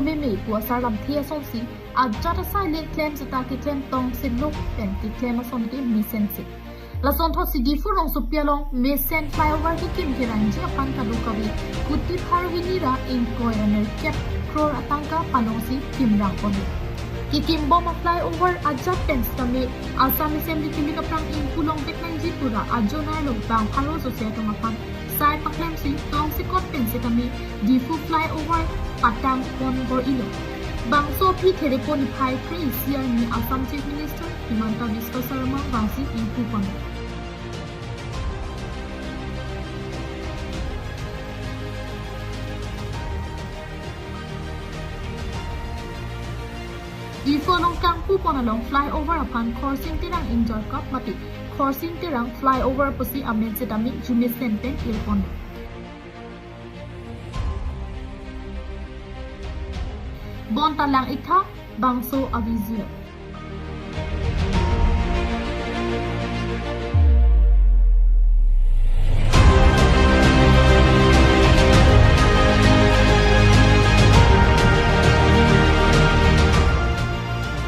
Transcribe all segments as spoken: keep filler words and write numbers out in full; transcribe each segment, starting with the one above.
meme pu asar lamthe asonsi ajat asai le klem seta keklem tongsi lok pen keklem ason ke mesensi. Lasonthotsi Diphu rongsopi along mesen flyover kekim kerangji aphan kadokave kuti pharo hini ra ingkoi ra nerkep crore atangka panongsi kimrang ponlo. Kekimbom a-flyover ajat pen sitame Assam Assembly kilik aphrang ingpu longvek nangji pu ra ajonar lo bang pharo sose atum aphan sai paklemsi tongsekot pen sitame Diphu flyover patang pon bor-ilo. Bangso aphi Therepo niphai kre-isi arni Assam Chief Minister Himanta Biswa Sarma vangsi ingpu pon. Diphu along kangpu pon along flyover aphan Khorsing Terang ingjorkap mate Khorsing Terang flyover pusi amen sitame jumesen pen irpon. Bonta lang-iktha bangso a-visual.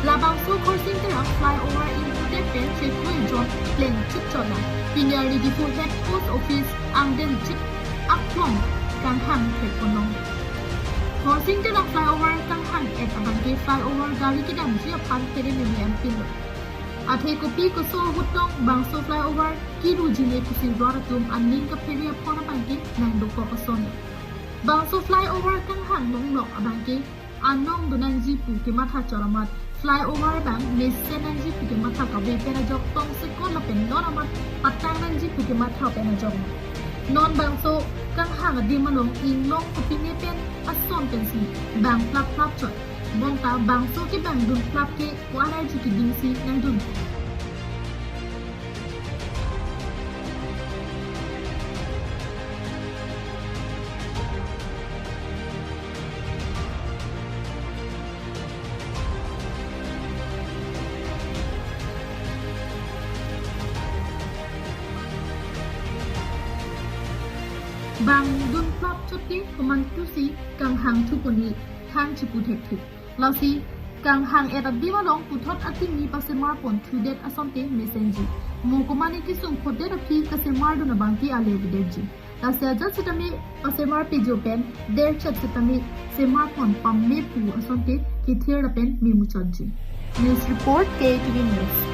Labangso Khorsing Terang flyover ingpudet pen chekoi jon pleng chit chot nang. Pini arni Diphu Head Post Office angdeng chit aklong kanghang thek ponlong. Khorsing Terang flyover kanghang-et abangke flyover gari kedamji aphan phere meme anpinlo. Athe kopi koso ahut tong bangso flyover kiruji ne pusi rat atum aning kaphere aphon abangke nangdokok asonlo. Bangso flyover kanghang longlok abangke anong donangji pu kematha chot amat flyover abang mesen nangji pu kematha kave pen ajok tongsekot lapen non amat patang nangji pu kematha pen ajok. Non bangso kanghang adim along inglong kopine pen ason pensi bang plap plap chot. Bonta bangso kebang dun plap ke ko-an arji kedingsi nangdun. Bang dun plap chot ke komantusi kanghang thu pon-i thang chipu thekthe. Lasi kanghang-et adim along puthot atimi pasemar pon thudet asonte mesenji. Mo komane kesung phodet aphi kasemar dun abangke ale avedetji. Lasi ajat sitame pasemar pejo pen derchet sitame semar pon pame pu asonte kethir lapen memuchotji. News report, K T V News.